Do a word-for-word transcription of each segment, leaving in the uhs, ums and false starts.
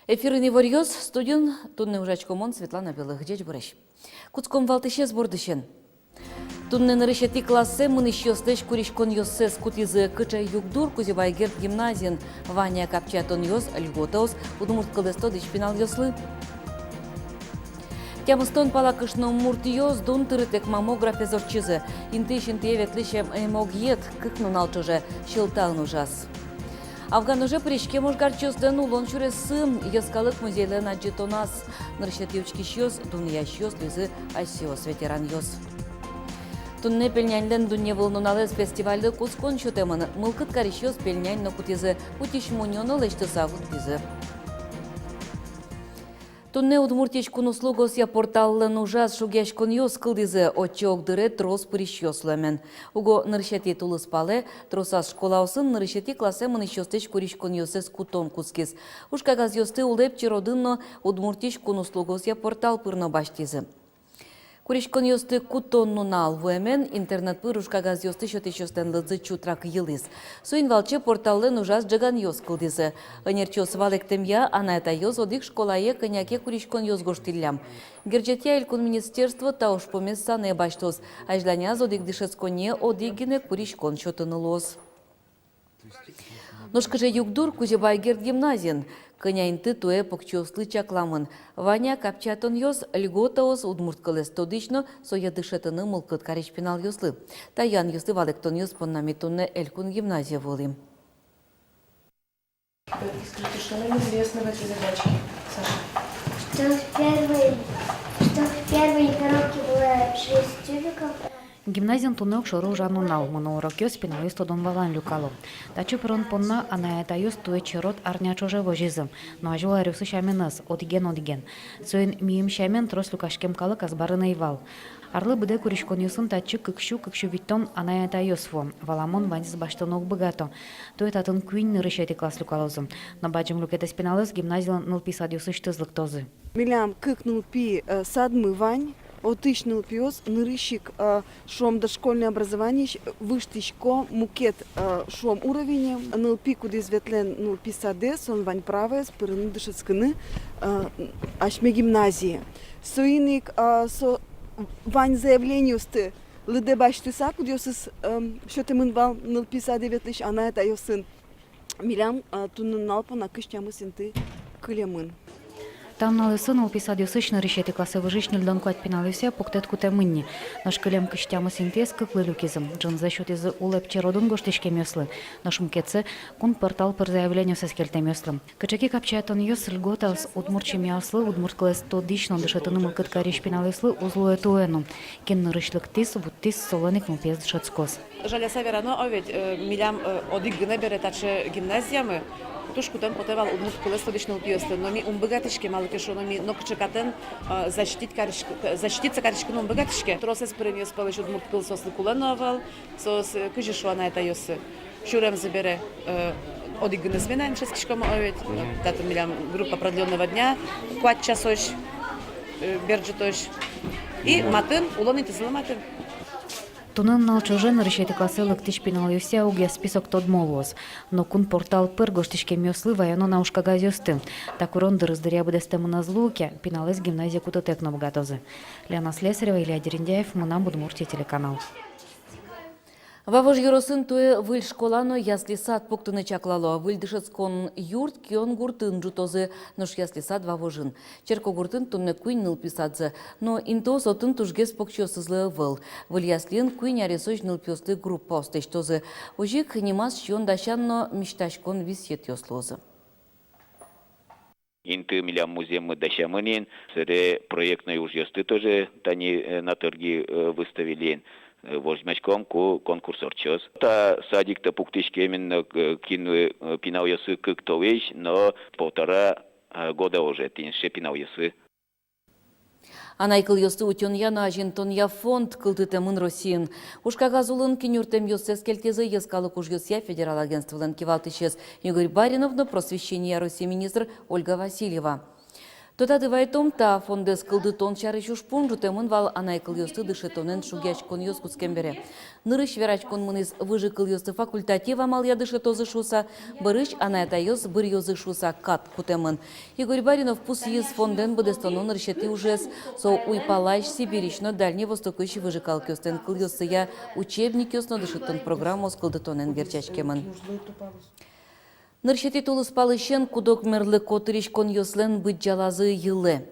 Эфирын иворъёс, студиын туннэ ужасько мон, Светлана Белых. Ӟечбуресь! Кутском валтӥсез бордысен. Туннэ нырысетӥ классэ мынӥсьёслэсь куриськонъёссэс кутӥзы. Кыӵе югдур Кузебай Герд гимназиын? Вань-а капчиятонъёс, льготаос удмурт кылэз тодӥсь пиналъёслы? Тямыстон пала кышномуртъёс дун тырытэк маммографез ортчизы. Интыысь интые ветлӥсь эмъогъет кык нунал ӵоже Сьӧлтаын ужаз. Афган оже пыриськем ожгарчиослэн улон сюрессы йӧскалык музейлэн адӟытоназ. Нырысетӥ учкисьёс дунъясьёс луизы асьсэос ветеранъёс. Туннэ пельняньлэн дунневыл нуналэз фестивальлы кутскон сётэмын. Мылкыд карисьёс пельнянь но кутӥзы, утись мунё но лэсьтыса вуттӥзы. Туннэ Удмуртиысь кун услугаосъя порталлэн ужаз шугъяськонъёс кылдӥзы. Отчы ог дыре трос пырисьёс луэмен. Уго нырысетӥ тулыспалэ тросаз школаосын нырысетӥ классэ мынӥсьёслэсь куриськонъёссэс кутон кутскиз. Ужкагазъёсты улэп черодын но Удмуртиысь кун услугаосъя портал пыр но басьтӥзы. Куриськонъёсты кутон нунал вуэмен, интернет пыр ужкагазъёсты сётӥсьёслэн лыдзы чутрак йылӥз. Соин валче порталлэн ужаз ӝеганъёс кылдӥзы. Ӧнерчиос валэктэмъя, анай-атайёс одӥг школае кӧня ке куриськонъёс гожтӥллям. Герӟетъя элькун министерство та ужпумез санэ басьтоз. Азьланяз одӥг дышетсконние одӥг гинэ куриськон сётыны луоз. Нош кыӵе югдур Кузебай Герд гимназиын? Кӧня инты туэ покчиослы чакламын? Вань-а капчиятонъёс, льготаос удмурт кылэз тодӥсь но сое дышетыны мылкыд карись пиналъёслы? Та юанъёслы валэктонъёс понна ми туннэ элькун гимназие вуылӥм. Скажите, что нам известно в этой задачке, Саша? Что в первой, что в первой коробке было шесть тюбиков. Гимназиын туннэ огшоры ужан нунал, мыно урокъёс, пиналъёс тодон-валан люкало. Татчы пырон понна анай-атайёс туэ черод арня ӵоже возизы, но азьвыл аръёсы сяменыз, одӥген-одӥген. Соин миым сямен трос люкаськем калык азбарын ӧй вал. Арлы быдэ куриськонъёсын татчы кык сю, кык сю витьтон анай-атайёс вуо. Валамон, ваньзэс басьтыны уг быгато. Туэ татын куинь нырысетӥ класс люкалозы. Но бадӟым люкетэз пиналъёс гимназилэн нылпи садъёсысьтыз лыктозы. Милям кык нылпи, э, садмы вань, отысь нылпиос нырысь ик, э, шуом, дошкольное образованиысь выжтӥсько мукет, э, шуом, уровенье. Нылпи, кудӥз ветлэ нылпи садэ, солэн вань правоез пырыны дышетскыны, э, асьме гимназие. Соин ик, э, со вань заявлениосты лыдэ басьтыса, кудъёсыз, эм, сётэмын вал нылпи садэ ветлӥсь анай-атайёсын. Милям, а, туннэ нунал понна кызь тямыс инты кылемын. Та нуналъёсы нылпи садъёсысь нырысетӥ классэ выжись ньыльдон куать пиналъёсъя пуктэт кутэмын ни. Нош кылем кызь тямыс интыез кыклы люкизы. Ӝынызэ сётӥзы улэп черодын гожтӥськемъёслы, нош мукетсэ кун портал пыр заявлениосэз кельтэмъёслы. Кыӵе ке капчиятонъёс, льготаос удмурт семьяослы, удмурт кылэз тодӥсь но дышетыны мылкыд карись пиналъёслы уз луэ туэ но. Кин нырысь лыктӥз, вуттӥз, солэн ик нылпиез дышетскоз. Жаляса верано, а ведь, э, милям, э, одӥг гинэ бере таӵе гимназиямы, туж кутэм потэ вал удмурт кылэз тодӥсь нылпиослы, но ми ум быгатӥське, малы ке шуоно, ми нокыӵе катэн, э, защитить кариськ-, защититься кариськыны ум быгатӥське. Тросэз пыремъёс пӧлысь удмурт кыл соослы кулэ но ӧвӧл, соос, э, кызьы шуо анай-атайёссы. Сюремзы бере, э, одӥг гинэ сменаен дышетскиськом, а ведь, э, татын милям группа продлённого дня, куать часозь, э, бер ӝытозь. И матын, улон интызылы матын. Туннэ нунал ӵоже нырысетӥ классэ лыктӥсь пиналъёсъя огъя список тодмо луоз. Но кун портал пыр гожтӥськемъёслы ваёно на ужкагазъёсты. Та курон дырыз дыръя быдэстэмын ӧз луы ке, пиналэз гимназие кутытэк но быгатозы. Лена Слесарева, Илья Дерендяев, «Мынам Удмуртие» телеканал. Вавож ёросын туэ выль школа но ясли-сад пуктыны чаклало. Выль дышетскон юрт Кион гуртын ӝутозы, нош ясли-сад Вавожын. Черкогуртын туннэ куинь нылпи садзы, но интыос отын тужгес покчиосызлы ӧвӧл. Выль яслиын куинь аресозь нылпиослы группаос лэсьтозы. Озьы ик нимаз сиён дасян но мисьтаськон висъетъёс луозы. Инты милям музъеммы дасямын ини, собере проектной ужъёсты тоже тани, э, на торги, э, выставили ини. Э, возьмаськом, ку конкурс ортчоз. Та садиктэ пуктӥське именно, э, кин, э, пиналъёсы кык толэзь но полтора, э, года уже, тӥни сыӵе пиналъёсы. Анай кылъёсты утёнъя но азинтонъя фонд кылдытэмын Россиын. Ужкагаз улын кинюртэмъёссэс кельтӥзы йӧскалык ужъёсъя федерал агентстволэн кивалтӥсез Игорь Баринов но просвещениея Россия министр Ольга Васильева. Тодады вайтом, та фондэз кылдытон сярысь ужпум ӝутэмын вал анай кылъёсты дышетонэн шугъяськонъёс кутскем бере. Нырысь вераськон мынӥз выжыкылъёсты факультатив амалъя дышетозы шуыса, бӧрысь анай-атайёс быръёзы шуыса кат кутэмын. Игорь Баринов пусйиз, фондэн быдэстоно нырысетӥ ужез. Со уйпалась Сибирьысь но Дальний Востокысь выжыкалыкъёслэн кылъёссыя учебникъёс но дышетон программаос кылдытонэн герӟаськемын. Нырысетӥ тулыспалысен куд-ог мерлыко тыриськонъёслэн быдӟалазы йылэ.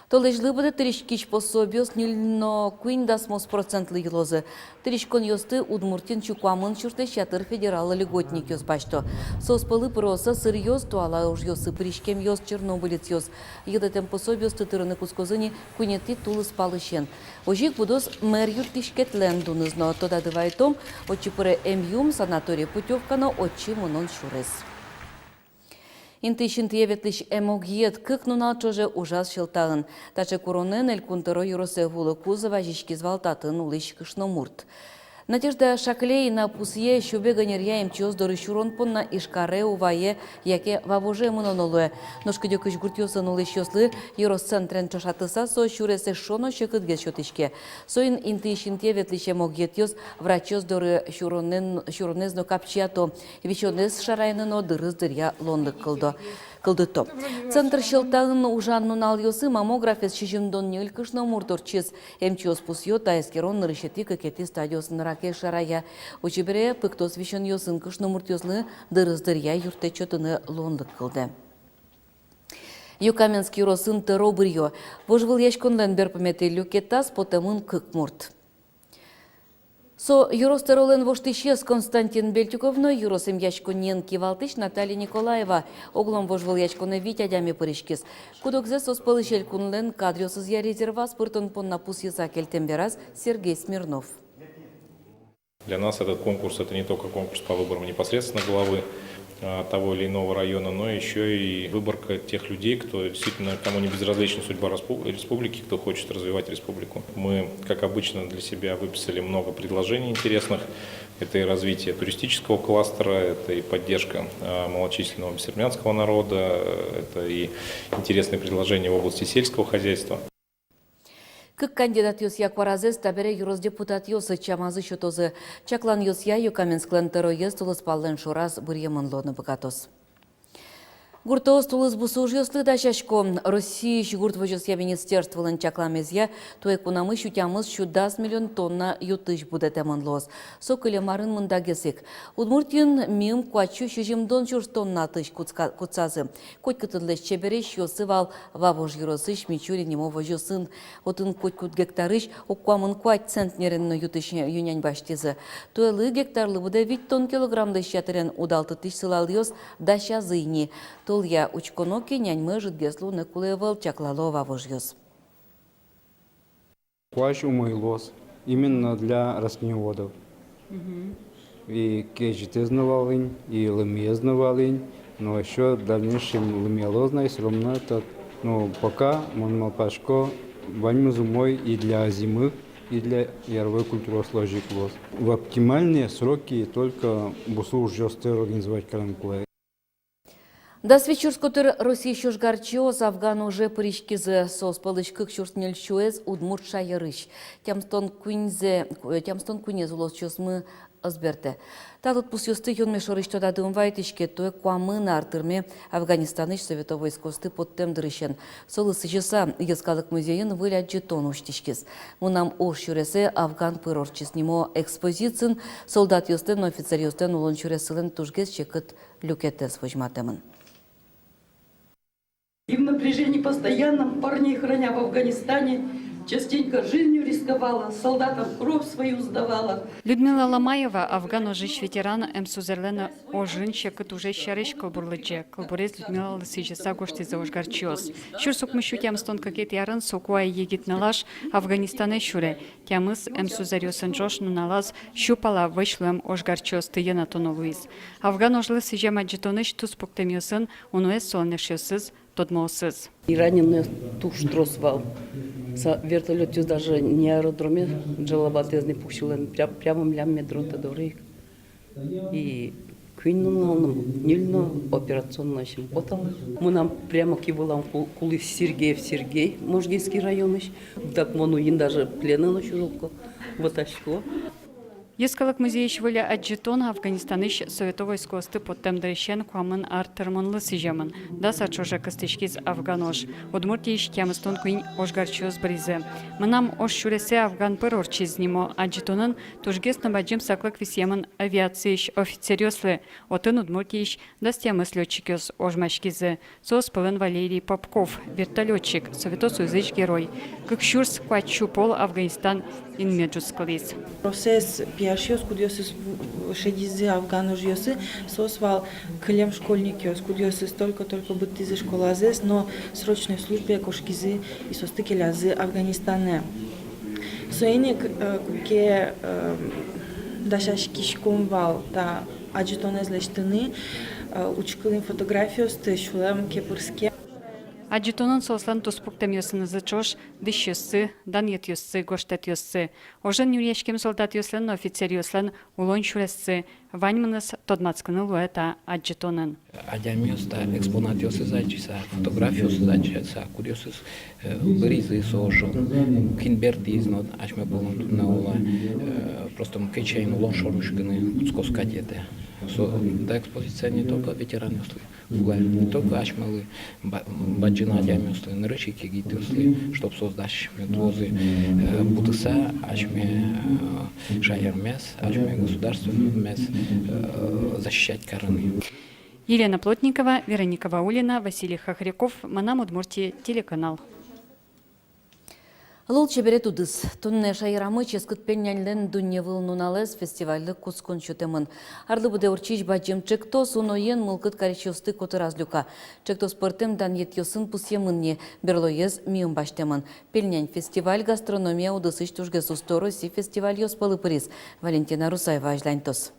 Толэзьлы быдэ тыриськись пособиос ньыль но куинь дасмос процентлы йылозы. Тыриськонъёсты Удмуртиын сю куамын сюрслэсь ятыр федерал льготникъёс басьто. Соос пӧлы пыроз сӧсыръёс, туала ужъёсы пыриськемъёс, чернобылецъёс. Йылэтэм пособиосты тырыны кутскозы ни куинетӥ тулыспалысен. Озьы ик будоз мер юрттӥськетлэн дуныз но. Тодады вайтом, отчы пыре эмъюм, санаторие путёвка но отчы мынон сюрес. Интыысь интые ветлӥсь эмогъет кык нунал ӵоже ужаз Сьӧлтаын. Таӵе куронэн Элькун тӧро ёросэ вуылыкуз вазиськиз вал татын улӥсь кышномурт. Надежда Шаклеина пусъе, Сюбег ӧнеръя эмчиос доры сюрон понна Ижкаре, Увае яке Вавоже мыноно луэ. Нош кыдёкысь гуртъёсын улӥсьёслы ёрос центрен ӵошатыса, со сюрес эшшо но секытгес сётӥське. Соин интыысь интые ветлӥсь эмогъетъёс врачъёс доры сюронэн, сюронэз но капчиято, висёнэз шараен но дырыз дыръя луонлык кылдо, кылдыто. Центр Сьӧлтаын ужан нуналъёсы маммографез сизьымдон ньыль кышномурт ортчиз. Эмчиос пусъё, та эскерон нырысетӥ, кыкетӥ стадиосын раке шарая. Учы бере, пыктос висёнъёсын кышномуртъёслы дырыз дыръя юрттэт сётыны луонлык кылдэ. Юкаменск ёросын тӧро быръё. Вожвылъяськонлэн берпуметӥ люкетаз потэмын кык мурт. Со ёрос тӧролэн воштӥсез Константин Бельтюков но ёрос эмъяськонниен кивалтӥсь Наталья Николаева. Огъя вожвылъяськонэ вить адями пыриськиз. Куд-огзэ соос пӧлысь Элькунлэн кадръёсызъя резерваз пыртон понна пусйыса кельтэм, вераз Сергей Смирнов. Для нас этот конкурс — это не только конкурс по выборам непосредственно главы а, того или иного района, но еще и выборка тех людей, кто действительно, кому не безразлична судьба респу- республики, кто хочет развивать республику. Мы, как обычно, для себя выписали много предложений интересных. Это и развитие туристического кластера, это и поддержка а, малочисленного бесермянского народа, это и интересные предложения в области сельского хозяйства. Кык кандидатъёсъя куаразэс табере ёрос депутатъёс ӧтчамазы сётозы. Чакланъёсъя, Юкаменсклэн тӧроез тулыспаллэн шораз быръемын луыны быгатоз. Гуртоос тулыс бусы ужъёслы дасясько. Россиысь гурт возёсъя министерстволэн чакламезъя, туэ кунамы сю тямыс-сю дас миллион тонна ю-тысь будэтэмын луоз. Со кылем арын мындагес ик. Удмуртиын миым куать сю сизьымдон сюрс тонна тысь кутска- кутсазы. Котькытынлэсь чебересь юоссы вал Вавож ёросысь Мичурин нимо возёсын. Отын котькуд гектарысь ог куамын куать центнерен но ю-тысь ю-нянь басьтӥзы. Туэлы гектарлы быдэ витьтон килограммлэсь ятырен, удалтытӥсь сылалъёс дасязы ини. Толъя учконо ке, няньмы ӧжытгес луыны кулэ ӧвӧл, чаклало вавожъёс. Куазь умой луоз именно для растениеводов. И кезьытэз но вал ини, и лымыез но вал ини, но ещё в дальнейшем лымыялоз на, и всё равно этот, но пока мон малпасько, ваньмыз умой и для озимых, и для яровой культураос луоз ик луоз. В оптимальные сроки только бусы ужъёсты организовать карыны кулэ. Дас вить сюрс котыр Россиысь ожгарчиос афган оже пыриськизы. Соос пӧлысь кык сюрс ньыль сюэз удмурт шаерысь. Тямыстон куиньзэ, тямыстон куинез улосчиосмы ӧз бертэ. Та лыдпусъёсты юнме шорысь тодады ум вайытӥське. Туэ куамын ар тырме Афганистанысь совето войскоосты поттэм дырысен. Солы сӥзьыса Йӧскалык музейын выль адӟытон усьтӥськиз. «Мынам уж сюресэ афган пыр ортчиз» нимо экспозициын солдатъёслэн но офицеръёслэн улон сюрессылэн тужгес секыт люкетэз возьматэмын. И в напряжении постоянном парней храня в Афганистане, частенько жизнью рисковала, солдатам кровь свою сдавала. Людмила Ломаева, афган ожысь ветеран, эмсузэрлэн ожын секыт ужез сярысь кылбур лыдӟе. Кылбурез Людмилалы сӥзьыса гожтӥзы ожгарчиос. Сюрс укмыс сю тямыстон кыкетӥ арын соку ай егит нылаш Афганистанэ сюре. Тямыс эмсузэръёсын ӵош нуналаз сю пала вӧсь луэм ожгарчиосты йӧнатоно луиз. Афган ожлы сӥзем адӟытонысь туспуктэмъёсын уноез солэн эшъёсыз, тодмоосыз. И раненыйёс туж трос вал. Со вертолётъёс даже не аэродроме Джалалабаде ӧз ни пуксьылэ, пря- прямо милям медрота доры ик. И к- Куинь нунал но, ньыль но операционноысь ӧм потало. Мынам прямо ки вылам ку-, кулӥз Сергеев Сергей, Можгинский районысь. Так мон уин даже пленын но сюжокко, вӧтасько. Йӧскалык музейысь выль адӟытон Афганистанысь совето войскоосты поттэм дырысен куамын ар тырмонлы сӥземын. Даса ӵоже кыстӥськиз афган ож. Удмуртиысь тямыстон куинь ожгарчиос быризы. «Мынам ож сюресэ афган пыр ортчиз» нимо адӟытонын тужгес но бадӟым саклык висъемын авиациысь офицеръёслы. Отын Удмуртиысь дас тямыс лётчикъёс ожмаськизы. Соос пӧлын Валерий Попков, вертолётчик, Совето Союзысь Герой. Кык сюрс куать сю пол Афганистан инме ӝутскылӥз. Тросэз пияшъёс, кудъёсыз в-, шедизы афган ожъёсы, соос вал кылем школьникъёс, кудъёсыз только-только быдтӥзы школазэс, но срочной службае кошкизы, и соосты келязы Афганистанэ. Соин ик, э, куке, э, дасяськиськом вал та адӟытонэз лэсьтыны, э, учкылӥм фотографиосты, сюлэм кепырске. Адӟытонын соослэн туспуктэмъёсынызы ӵош дӥсьёссы, данъетъёссы, гожтэтъёссы, ожен нюръяськем солдатъёслэн но офицеръёслэн улон сюрессы, ваньмыныз тодматскыны луэ та адӟытонын. Адямиос та экспонатъёсыз адӟыса, фотографиосыз адӟыса, кудъёсыз, э, быризы со ожын, кин бертӥз но асьме пӧлын туннэ улэ, э, просто мукет сямен улон шоры учкыны кутскоз кадь ке. Со, та экспозиция не только ветеранъёслы, кулэ не только асьмелы, ба-, бадӟым адямиослы, нырысь ик егитъёслы, чтоб соос дась медвозы, э, будыса асьме, э, шаермес, асьме государствомес, э, защищать карыны. Елена Плотникова, Вероника Ваулина, Василий Хохряков, «Мынам Удмуртие» телеканал. Лулчеберет удыс. Туннэ шаерамы ческыт пельняньлэн дунневыл нуналэз фестивальлы кутскон сётэмын. Арлы быдэ ортчись бадӟым ӵектос уноен мылкыд карисьёсты котыраз люка. Ӵектос пӧртэм данъетъёсын пусъемын ни, берлоез миым басьтэмын. Пельнянь фестиваль гастрономия удысысь тужгес усто Россиысь фестивальёс пӧлы пыриз. Валентина Русаева азьланьтоз.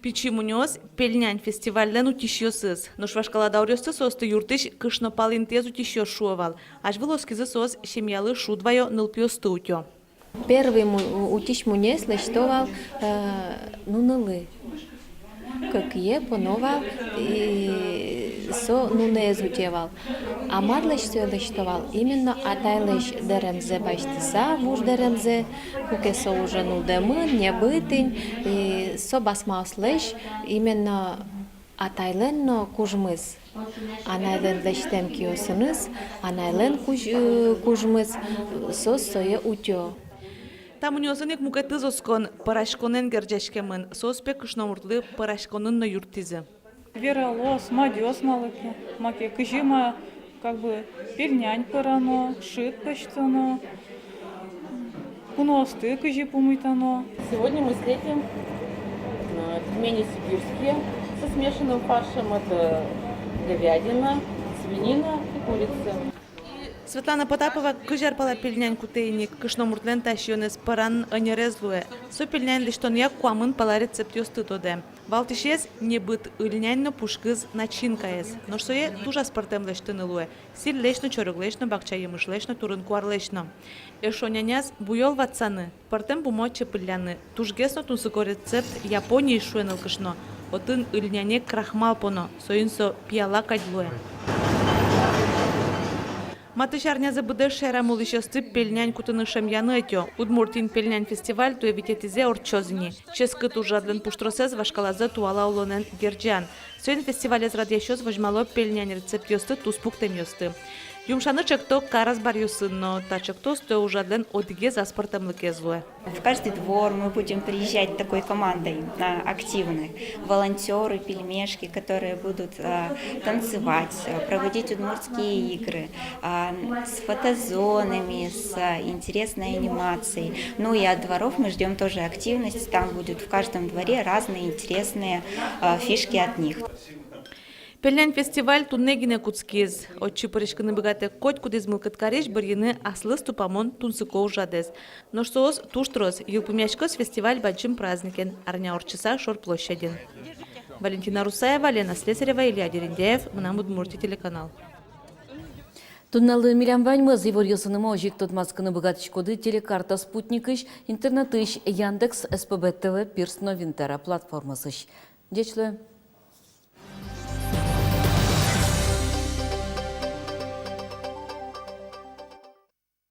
Пичи мунёос — пельнянь фестивальлэн утисьёсыз. Нош вашкала дауръёсты соосты юрттӥсь кышнопал интыез утисьёс шуо вал. Азьвыл оскизы соос семьялы шуд ваё, нылпиосты утё. Первый му-, утись мунёез лэсьто вал, э, нунылы. Кӧкъе поно вал, и со нуныез утё вал. А марлэсь сое лэсьто вал? Именно атайлэсь дэремзэ басьтыса, вуж дэремзэ, куке со уже нудэмын, небытын, и со басмаослэсь именно атайлэн но кужмыз, анайлэн лэсьтэм киосыныз, анайлэн куж-, э, кужмыз, соос сое утё. Та мунёосын ик мукетыз оскон пӧраськонэн герӟаськемын. Соос пе кышномуртлы пӧраськонын но юрттӥзы. Вералоз, мадёз малы ке, маке кызьы ма, как бы, пельнянь пӧрано, шыд пӧзьтоно, куноосты кызьы пумитано. Сегодня мы встретим, э, пельмени сибирские со смешанным фаршем. Это говядина, свинина и курица. Светлана Потапова кызь ар пала пельнянь кутэ ини. Кышномуртлэн та сиёнэз пӧран ӧнерез луэ. Со пельнянь лэсьтонъя куамын пала рецептъёсты тодэ. Валтӥсез — небыт ыльнянь но пушкыз начинкаез. Нош сое туж аспӧртэм лэсьтыны луэ: сӥльлэсь но, чорыглэсь но, бакча емышлэсь но, турын-куарлэсь но. Эшшо няняз буёл ватсаны, пӧртэм пумо чепылляны. Тужгес но тунсыко рецепт Япониысь, шуэ нылкышно. Отын ыльняне крахмал поно, соин со пияла кадь луэ. Матысь арнязэ быдэс шаерамы улӥсьёсты пельнянь кутыны-шӧмъяны ӧтё. Удмуртиын пельнянь фестиваль туэ витетӥзэ ортчоз ини. Ческыт ужрадлэн пуштросэз — вашкалазэ туала улонэн герӟан. Соин фестивалез радъясьёс возьмало пельнянь рецептъёсты, туспуктэмъёсты. Юмшаны ӵекто кар азбаръёсын но. Та ӵектос туэ ужрадлэн одӥгез аспӧртэмлыкез луэ. В каждый двор мы будем приезжать такой командой, а, активной. Волонтёры, пельмешки, которые будут, а, танцевать, а, проводить удмуртские игры, а, с фотозонами, с, а, интересной анимацией. Ну и от дворов мы ждём тоже активность. Там будут в каждом дворе разные интересные, а, фишки от них. Пельнянь фестиваль туннэ гинэ кутскиз. Отчы пыриськыны быгатэ котькудӥз мылкыд карись бырйыны аслыз тупамон тунсыко ужрадэз. Нош соос туж трос. Йылпумъяськоз фестиваль бадӟым праздникен, арня ортчыса Шор площадьын. Валентина Русаева, Лена Слесарева, Илья Дерендяев, «Мынам Удмуртие» телеканал. Туннэлы милям ваньмыз. Иворъёсын ик тодматскыны быгатӥськоды Телекарта спутникысь, интернетысь, Яндекс, СПБ ТВ, Пирс но Винтера платформаосысь. Ӟеч луэ.